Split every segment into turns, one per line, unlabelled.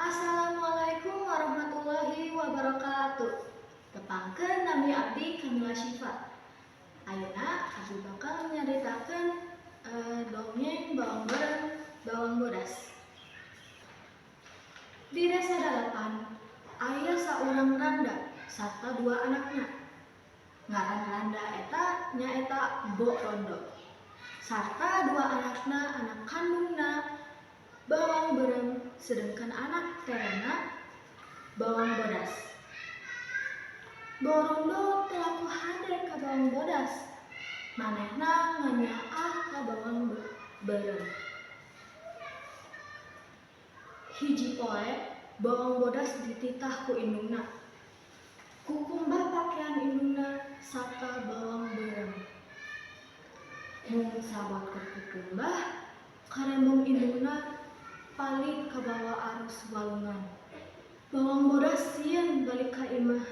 Assalamualaikum warahmatullahi wabarakatuh. Tepangkeun, nami abdi Kamila Syifa. Ayeuna abdi bakal nyaritakeun dongeng Bawang Beureum Bawang Bodas. Di Desa Dalapan aya saurang randa sarta dua anakna. Ngaran randa eta nyaeta Mbok Rondo. Sarta dua anakna, anak kandungna Bawang Beureum, sedangkan anak terena Bawang Bodas. Mbok Rondo teu laku hade ka Bawang Bodas. Manehna nganyaah ka Bawang Beureum. Hiji poe Bawang Bodas dititah ku indungna. Kukumbah pakean indungna sarta Bawang Beureum. Mung sabot keur kukumbah, karembong indungna palid kabawa arus walungan. Bawang Bodas sieun balik ka imah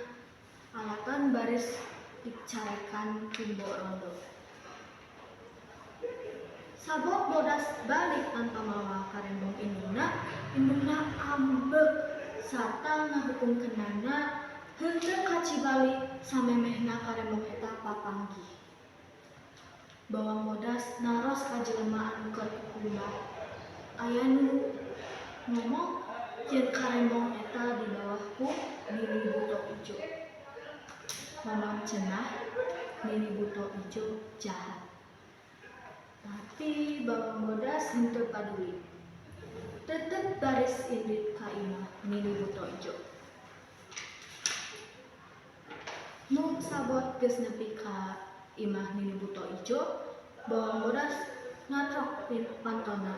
alatan baris dicarekan ku Mbok Rondo. Sabot Bodas balik tanpa mawa karembong indungna, indungna ambek sarta ngahukumkeunana henteu ka Cibali samemehna karembong eta papanggih. Bawang Bodas naros ka jelema anu keur kukumbah. Aya nu ngomong yen karembong eta dibawa ku Nini Buto Ijo. Konon cenah Nini Buto Ijo jahat. Tapi Bawang Bodas henteu paduli. Tetep baris indit ka imah Nini Buto Ijo. Mung sabot geus nepi ka imah Nini Buto Ijo, Bawang Bodas ngatrok pantona.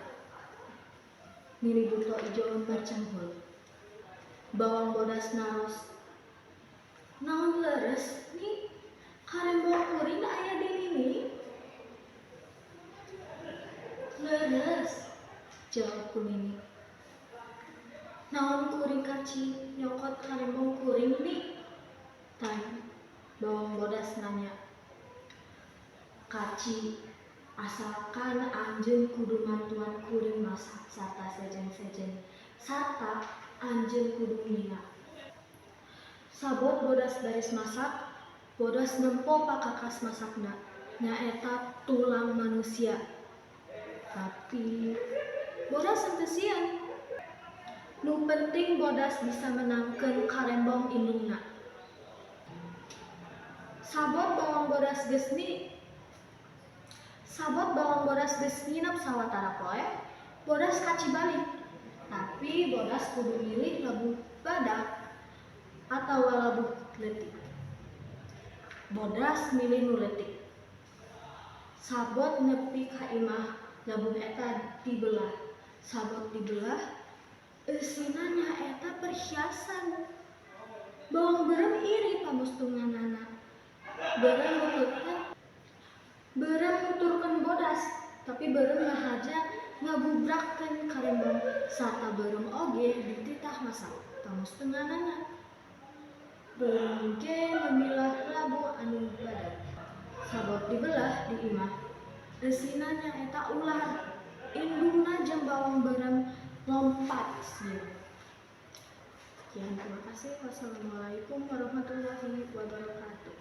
Nini Buto Ijo marcenghul. Bawang Bodas naros, "Naon leres, Ni? Karembong kuring aya di Nini?" "Leres," jawab ku Nini. "Naon kuring kaci nyokot karembong kuring, Ni?" Tanya Bawang Bodas nanya. "Kaci, asalkan anjeun kudu mantuan kuring masak sarta sejen-sejen sarta anjeun kudu nyina." Sabot Bodas baris masak, Bodas nempo pakakas masakna, nyaeta tulang manusia. Tapi Bodas henteu sieun. Nu penting Bodas bisa menangkeun karembong indungna. Sabot Bawang Bodas geus nginep sawatara poe, Bodas ka Cibali. Tapi Bodas kudu milih labuh badag atawa labuh leutik. Bodas milih nu leutik. Sabot nepi ka imah, labuh eta dibelah. Sabot dibelah, eusina nyaeta perhiasan. Bawang Beureum iri pamustunganana. Beureum nuturkeun Bodas, tapi Beureum ngahaja ngabubrakkeun karembong sarta Beureum oge dititah masak pamustunganana. Beureum ge memilah labuh anu badag. Sabot dibelah di imah, eusina nyaeta ular. Indungna jeung Bawang Beureum lompat sieun. Sekian, terima kasih. Wassalamualaikum warahmatullahi wabarakatuh.